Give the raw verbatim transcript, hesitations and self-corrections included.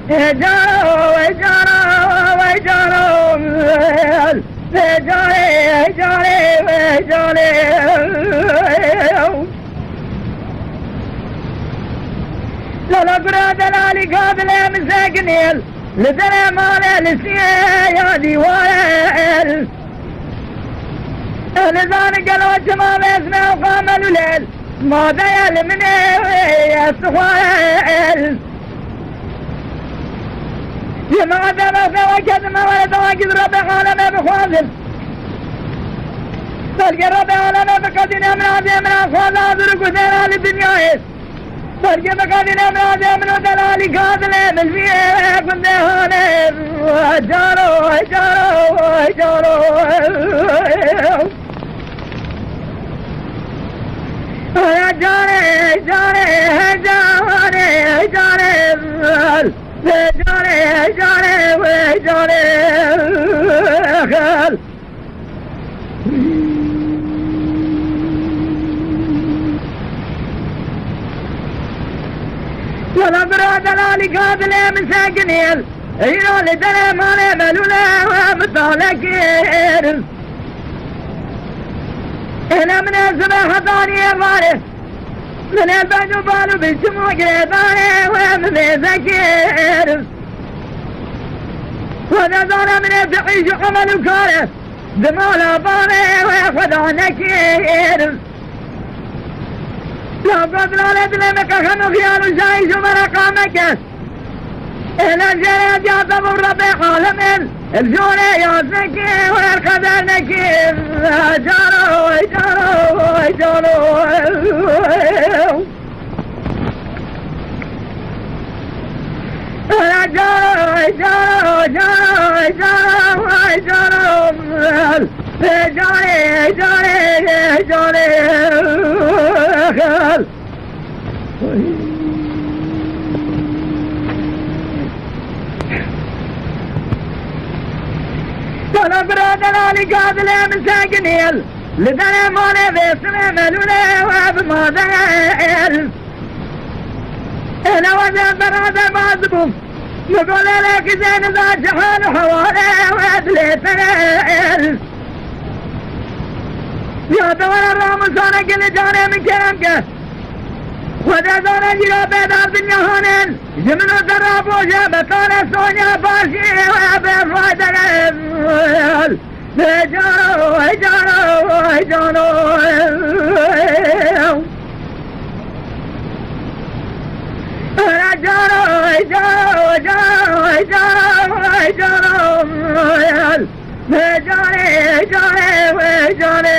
Ê caro, ê caro, ê caro, ê carê, ê carê, ê carê. Lala gura delalî gadilê min sekinîl, li derê malê li siyê ya dîwarê. Ehlizan gelo çima vêsne û qamelûlêl, ma de ye li min ê, ê, ez dixwarel. Ji me de bexse weke di me were dawakî di Rebê alemê bixwazin. Belkî Rebê alemê biqedîne min azê min a xwaza hazir û guzêra li dinyayê. Belkî biqedîne min azê min û delalî gadilê min vî gundê hanê. Caro, caro, caro. Ay canê, canê, canê, canê, canê, canê, wê canê. Wela bira delalî gadilê min sekinîl. Îro li derê malê melûlê we min talekir. Êne min ê zibe hetanî êvarê. Min ê bed û bal û biçim û girêdanê we min mêze kir. Xweda zane min ê fiîş û emel û kare di mala bavê we xweda nekir. Ya gozlale dilê me qexem û xiyal û jayîş û mereqa meke. Êne jêrê diyata bû Rebê alemên, li jorê yazekê wer qeder nekir. Caro, caro, caro. Caro, caro, caro, caro, caro. Caro, caro, caro. Sana bira delalî gadilê min sekinîl. Li derê malê vêsirê melûlê we bi madel. Êne we de beraber bazibûm. Li golê lê qîzê niza cihal û hewalê we dilê perel. Ya te were ramusane gelê canê min kerem ke. Xwedê zane jî ra bêdar dinya hanin. Ji min û te ra boje betane sonya başî we bê fayde. Ê caro, ê caro, ê caro. Ê caro, ê caro, ê caro, ê caro, ê caro. Ê carê, ê carê, ê carê.